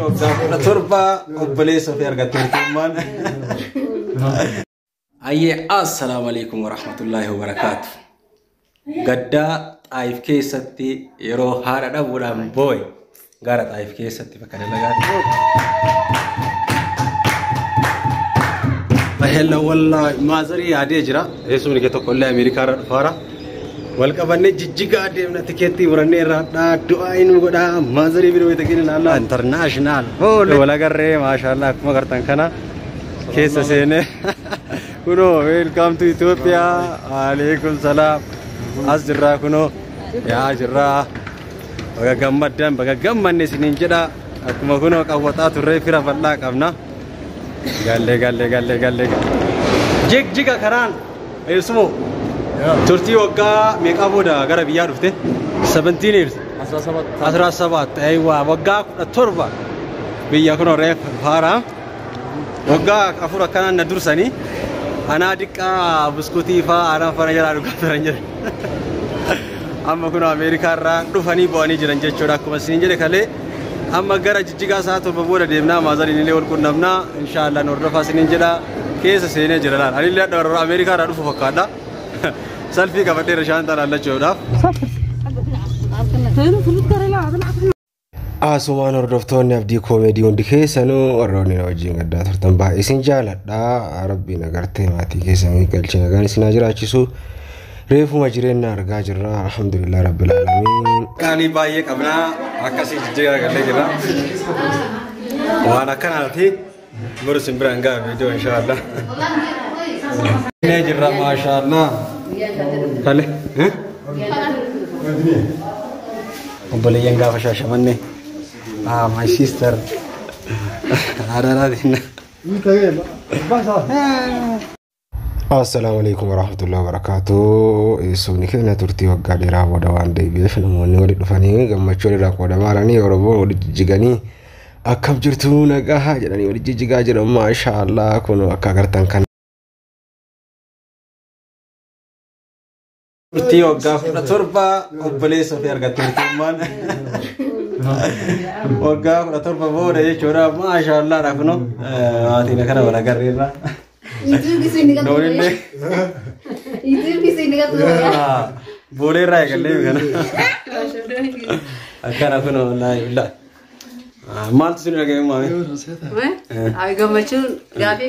Waggaa 17 obboleessa ofii argatteertummaan. Ayyee, assalaamu alaikum warahmatullaahi wabarakaatu. Gaddaa Xaayif keessatti yeroo haadha dhabuudhaan boo'e gara Xaayif keessatti bakka dalagaatti. Hello, wallahi maazarii yaadee jira. Eessumni kee tokko illee Ameerikaa irraa dhufaara. Wal qabannee Jijjigaa deemna, tikeettii murannee irraa du'aa inni godhaa maazarii bira wayita kennu ilaallaa. International. Wal agarree, maashaallah, akkuma agartan kana keessa seenee kunoo, welcome to Ethiopia. Alaikum salaam. As jirraa kunoo, yaa jirraa, baga gammaddan, baga gammanne isiniin jedha. Akkuma kunoo qawwaxaa turree fira bal'aa qabna. Gallee gallee gallee gallee jigjiga karaan. Eessumoo turtii waggaa meeqaa booda gara biyyaa dhufte? 17 years, 17, aywa, waggaa 17 biyya kunoo reef haaraa waggaa 4 akkanaan na dursanii anaa diqqaa buskutii faa anaa fana jalaa dhugaa turan jedhan. Amma kun Ameerikaa irraa dhufanii bu'anii jiran jechuudha. Akkuma isiniin jedhe kalee, amma gara Jijjigaa sa'a 7 booda deemnaa, maazariin illee wal qunnamnaa, inshaallah nu hordofaa isiniin jedha. Keessa seenee jira laal. Anillee hadha warra Ameerikaa irraa dhufu fakkaadha. Salfii qabadheera shaantaa laallachuudhaaf. Asumaan hordoftoonni Abdii Koomeedii hundi keessanuu, warroonni na wajjin gaddaa turtan, baay'ee isin jaaladha. Rabbiin agartee maatii keessanii galchee nagaan isin haa jiraachisu. Reefuma jireenya argaa jirra. Alhamdulillah rabbil aalamiin. Qaalii baay'ee qabnaa, akkasii Jijjigaa gallee jirra. Waan akkanaati. Boru isin biraan ga'a viidiyoo, inshaallah. Nee jirra, maashaallah. Kale. Obboleeyyan gaafa Shaashamannee. Ah, my sister. Haadha. Assalaamu alaikum warahmatullahi wabarakatuh. Eessumni keenya turtii waggaa dheeraa booda waan deebi'eef namoonni walitti dhufanii gammachuu walirraa qoodamaa jiranii, Oromoon walitti jijjiganii akkam jirtu nagaa jedhanii walitti jijjigaa jiran, maashaallah, kun akka agartan kan. Turtii waggaa 17 obboleessa ofii argatteertummaan. Waggaa 17 booda jechuudha, maashaallah dha kunoo maatiin kana wal agarreerra. Noonillee. Boolee irraa eegallee kana. Akkana kun, wallaahi billah. Maaltu sin dhaga'e, maami? Ay, gammachuun gaafii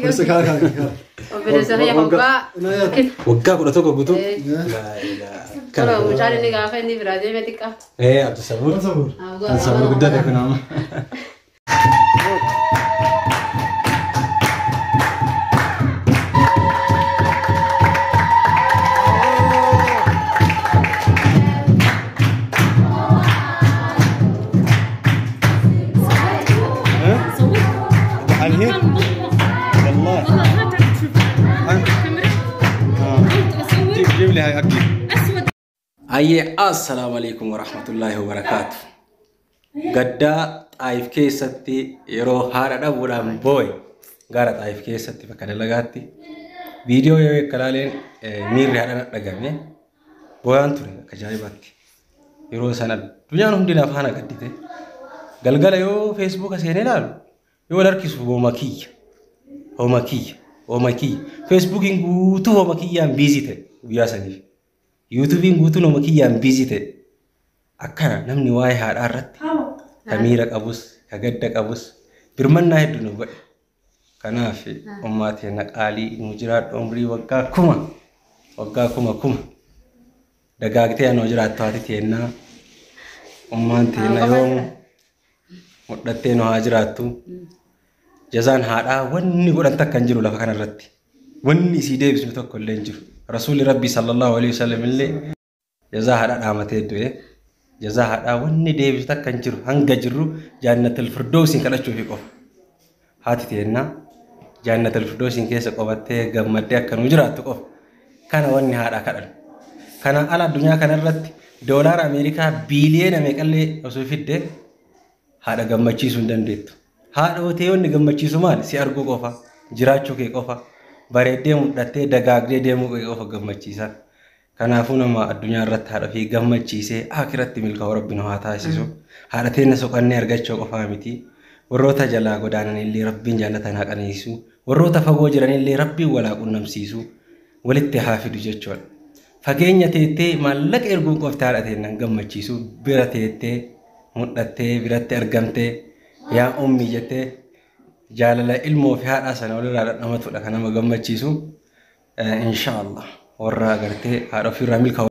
obboleessa kiyya waggaa Waggaa 11 guutuu? Tola, mucaan inni gaafa inni biraa deeme xiqqaa. Ee, Abdisabuur. Abdisabuur guddate kun amma. أنهي؟ والله جيب جيب لي هاي أكل. Ayyee, assalaamu alaikum warahmatullaahi wabarakaatu. Gaddaa Xaayif keessatti yeroo haadha dhabuudhaan boo'e gara Xaayif keessatti bakka dalagaatti viidiyoo yoo akka ilaaleen miirri haadha dhagame booyaan ture akka ajaa'ibaatti. Yeroo sana addunyaan hundi na faana gaddite. Galgala yoo Feesbuuka seenee ilaalu, yoo wal harkisu, hooma kiyya. Hooma kiyya. Hooma kiyya. Feesbuukiin guutuu hooma kiyyaan busy ta'e guyyaa saniif. Yuutuubiin guutuun hooma kiyyaan busy ta'e. Akkana namni waa'ee haadhaa irratti ka miira qabus, ka gadda qabus, birmannaa hedduu nu godhe. Kanaaf ummaa teenya qaalii nu jiraadhu, umrii waggaa kuma, waggaa kuma kuma. Dagaagtee anoo jiraattu haati teennaa, ummaan teenna yoomu mudhattee nu haa jiraattu. Jazaan haadhaa wanni godhan takka hin jiru lafa kanarratti. Wanni isii deebisnu tokko illee hin jiru. Rasuulli Rabbii sallallahu alaihi wasallam illee jazaa haadhaa dhaamatee du'e. Jazaa haadhaa wanni deebisu takka hin jiru. Hanga jirru jaannatul firdoosiin kadhachuufi qofa. Haati teennaa jaannatul firdoosiin keessa qobattee gammaddee akka nu jiraattu qofa. Kana wanni haadhaa kadhan. Kana ala addunyaa kanarratti doolaara Ameerikaa biiliyeena meeqallee osoo fidde haadha gammachiisuu hin dandeettu. Haadha otee wanni gammachiisu maali? Si arguu qofa, jiraachuu kee qofa, bareeddee mul'attee dagaagdee deemuu kee qofa gammachiisa. Kanaafuu nama addunyaa irratti haadha ofii gammachiisee akiratti milkaa'u Rabbi nu haa taasisu. Haadha teenya soqannee argachuu qofaa miti. Warroota jalaa godaanan illee Rabbiin jannatan haa qananiisu. Warroota fagoo jiran illee Rabbiin walaa qunnamsiisu. Walitti haa fidu jechuudha. Fageenya teettee maallaqa erguun qofti haadha teennan gammachiisu, bira teettee mul'attee biratti argamtee yaa ummii jettee jaalala ilmoo fi haadhaa sana walirraa dhandhamatudha kan nama gammachiisu. Inshaallah warra agartee haadha ofiirraa milkaa'u.